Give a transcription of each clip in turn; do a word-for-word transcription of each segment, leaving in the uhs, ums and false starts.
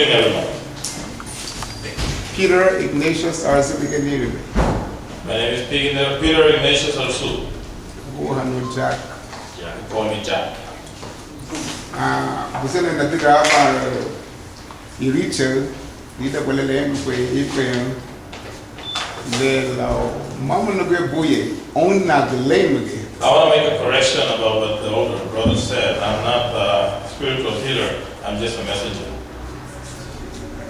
Everyone. Peter Ignatius Arzu ligía níribei. My name is Peter, Peter Ignatius Arzu. Gúhanu Jack. Yeah, you call me Jack. Ah, busentina ladüga aban irichaü lidan buga le lariñagubei ipeñu le lau, mama nugía buye, óunagu léimagü. I want to make a correction about what the older brother said. I'm not a spiritual healer. I'm just a messenger.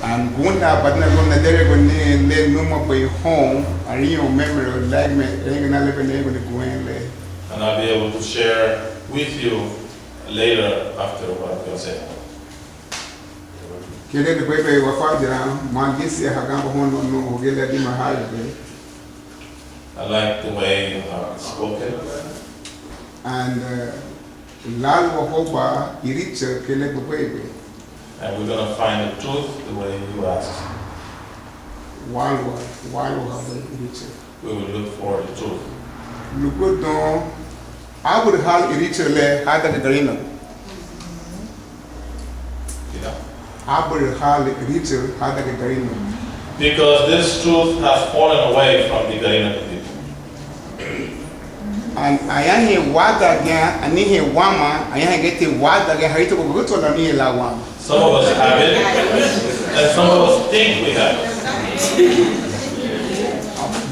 Anguna badina lun nadereguni le númabei houn, ariñou mémera, láime, erenga na lebe nariñaguni guenle. And I'll be able to share with you later after what I'm going to say. Kei le lubéibei wafádara, ma línsiñe haganba houn nunu, hugía le adimahayubei. I like the way you have spoken. And, uh, láluahóuba irichaü kei le bubéibei. And we're going to find the truth the way you asked. Wálua, wálua haba irichaü. We will look for the truth. Lugudun, ábürühali irichaü le hádangiñe Garinagu. Kina. Ábürühali irichaü hádangiñe Garinagu. Because this truth has fallen away from the Garinagu people. An-, añahein wádangiñe, anihein wama, añahein giñeti wádangiñe, haritagun gagütü anihein lan wama. Some of us have it, and some of us think we have it.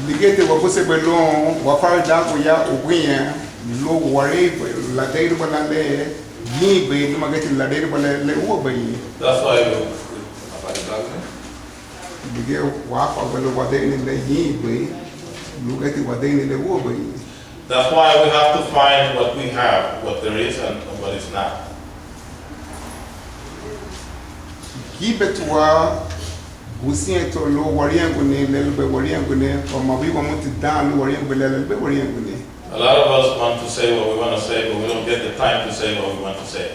Ligíati wabusenbei lun wafaridagua ya uguñe, lun warei-, ladeirubana le ñeinbei, luma giñeti ladeirubana le, le úabei. That's why we, we, ligía wáfaagun lun wadeiruni le ñeinbei, lun giñeti wadeiruni le úabei. That's why we have to find what we have, what there is and what is not. Gíbetua busentiwa lun wariñaguni le lubéi wariñaguni, o maweiwa wamuti dan lun wariñagubei le lubéi wariñaguni. A lot of us want to say what we want to say, but we don't get the time to say what we want to say.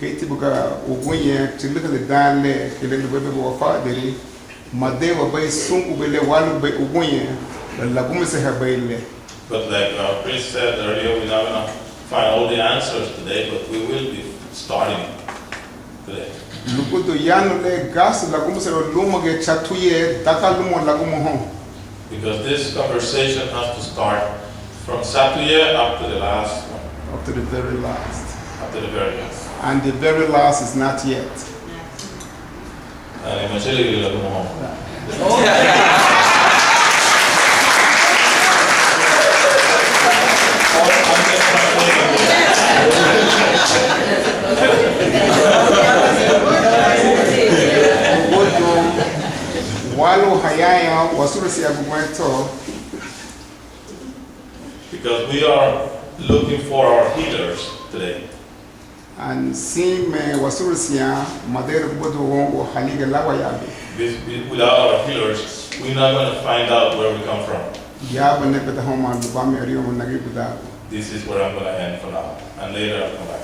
Keiti buga uguñe chülühali dan le, kei le lubéibei wafádiri, madeirubei súngubei le wálubei uguñe, lagumesehabei le. But like our priest said earlier, we're not gonna find all the answers today, but we will be starting today. Lugudun yanu le gasu lagumeserun lúmagiñe chatuye, daka lumoun lagumuhóun. Because this conversation has to start from satuye up to the last one. Up to the very last. Up to the very last. And the very last is not yet. Ani machele gili lagumuhóun. Wáluahayaña wasubudiragua guentó. Because we are looking for our healers today. Ansime wasubudiragua, madeirubudun woungua halíagiñe lan wayabin. This, without our healers, we're not gonna find out where we come from. Yabá nebe dan homa lubame ariñawa nagiribudagu. This is where I'm gonna end for now, and later I'll come back.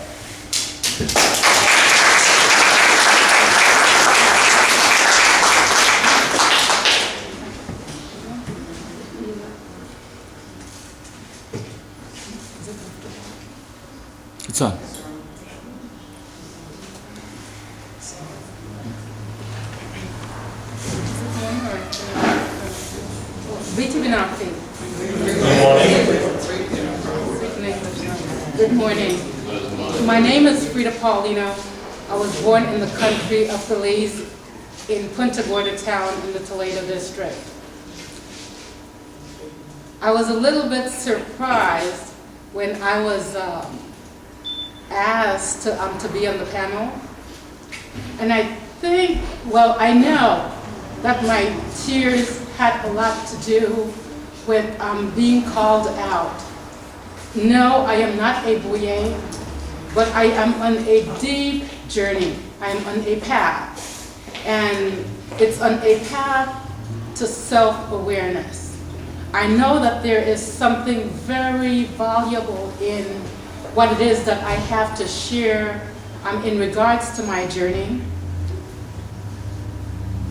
It's on. Good morning. My name is Frida Paulino. I was born in the country of Belize in Punta Gorda town in the Toledo district. I was a little bit surprised when I was, um, asked to, um, to be on the panel. And I think, well, I know that my tears had a lot to do with, um, being called out. No, I am not a Buye, but I am on a deep journey. I am on a path. And it's on a path to self-awareness. I know that there is something very valuable in what it is that I have to share, um, in regards to my journey.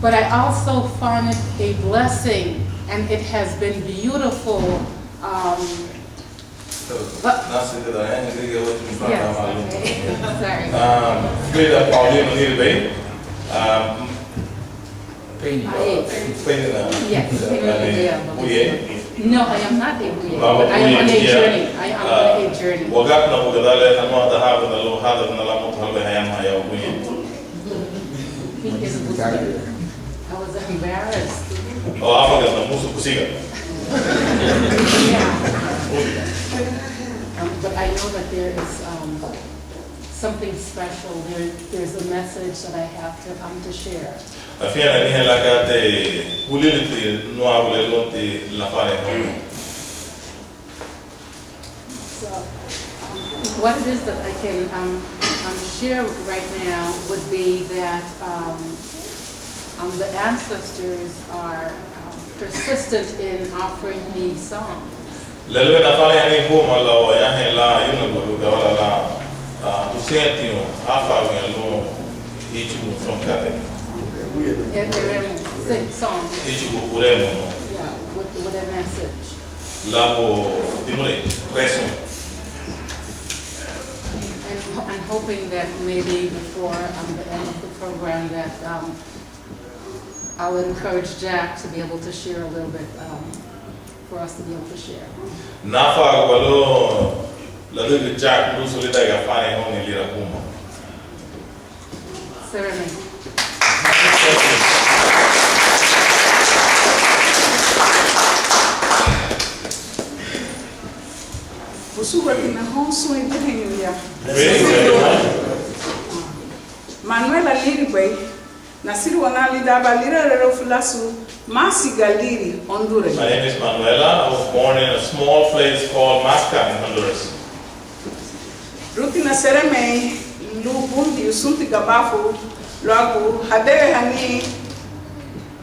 But I also find it a blessing, and it has been beautiful, um, Sorry. Um, Frida Paulino níribei. Ah, Peña. Peña. Yes. Ani, Buye. No, I am not a Buye. Baba, but I am on a journey. I am on a journey. Wagakna buga dale, hanua dahabu na lo hada na la mutu halbe hayama ya Buye. I was embarrassed. Oh, abaga na musu kusiga. Yeah. Um, but I know that there is, um, something special. There, there's a message that I have to, um, to share. Afiñe anihein lan katei huliliti nuagu le lunti lafarenhóun. So, um, what it is that I can, um, um, share right now would be that, um, um, the ancestors are, um, persistent in offering me songs. Le lubei nafarenhani huma lau añahein lan ayunagu lun gawara lan, ah, busentiña háfaagua lun híchugun from katei. Sing songs. Híchugun uremu. Yeah, with, with a message. Lau dimurei, resumen. And I'm hoping that maybe before, um, the end of the program that, um, I'll encourage Jack to be able to share a little bit, um, for us to be able to share. Náfaagua lun ladügün Jack lun sun lidan gafarenhóuni lira huma. Seremei. Busuguatina houn sun iduheñu ya. Manuela líribei, nasirua nan lidan aban liraüraü fulasu, Másiga Liri, Honduras. My name is Manuela. I was born in a small place called Masca in Honduras. Rutina seremei lun Bungiu sunti gabafu luagu hadewehani,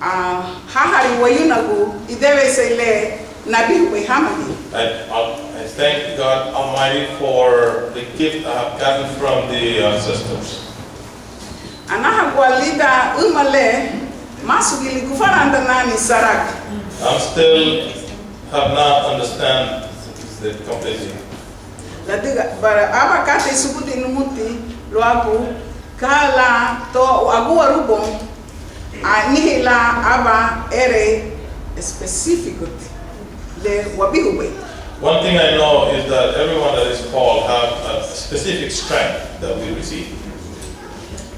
ah, háhari wayunagu idewesei le nabihubei hámagiñe. I, I, I thank God Almighty for the gift I have gotten from the ancestors. Anahagua lidan üma le, másugili gufaranda nani saragu. I'm still have not understand it completely. Ladüga, bara, aban katei subudi numuti luagu ka lan to aguaruboun, anihein lan aban erei espesífikuti le wabihubei. One thing I know is that everyone that is called have a specific strength that we receive.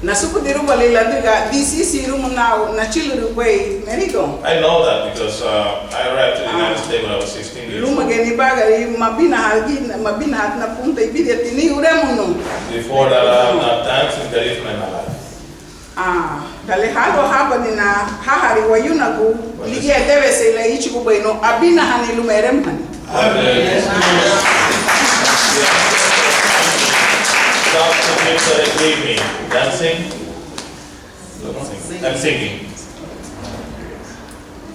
Nasubudirubali ladüga disisi irumu nau nachülürübei Merigoun. I know that because, uh, I arrived to the United States when I was sixteen years old. Lúmagiñe nibagari mabinaha, mabinahatina punta ibidiñeti ni uremu nun. Before that, I have not danced in Garifuna in my life. Ah, dan le háluahabalina háhari wayunagu, ligía idewesei le íchugubei nun abinahani luma eremuhani. That's the gift that it gave me, dancing and singing.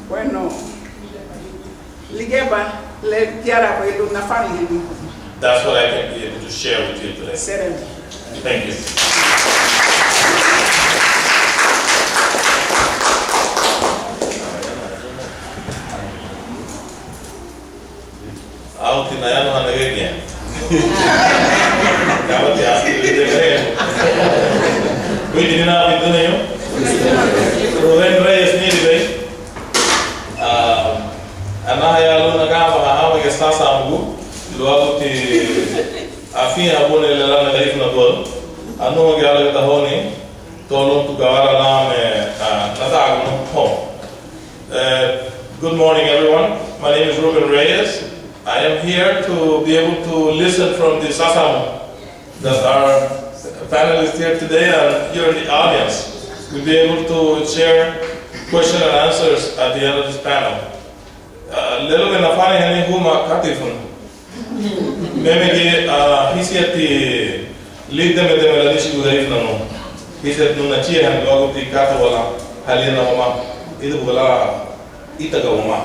Bueno, ligíaba le gayarabei lun nafarenhani. That's what I can be able to share with you today. Seremei. Thank you. Auti nayanuha nagüegia. Gabati auti nagüegia. Buiti nina, buiti nina. Rubén Reyes níribei. Ah, anahaya lun naganbaha hámagiñe sásamugu luaguti afiñehabuni le lánina Garifuna Duaru. Anuhagiñe álügüdahóuni to luntu gawara lanme, ah, nadaagun houn. Uh, good morning, everyone. My name is Ruben Reyes. I am here to be able to listen from the Sasamu that our panelists here today and you're in the audience. We'll be able to share question and answers at the end of this panel. Ah, le lubei nafarenhani huma katei funa. Mémegi, ah, hínsiñeti lidemedeme lanichigu Garifuna nun. Hínsiñeti nun nachihani luaguti kata wala halíana wamá, ida buga lan ítaga wamá.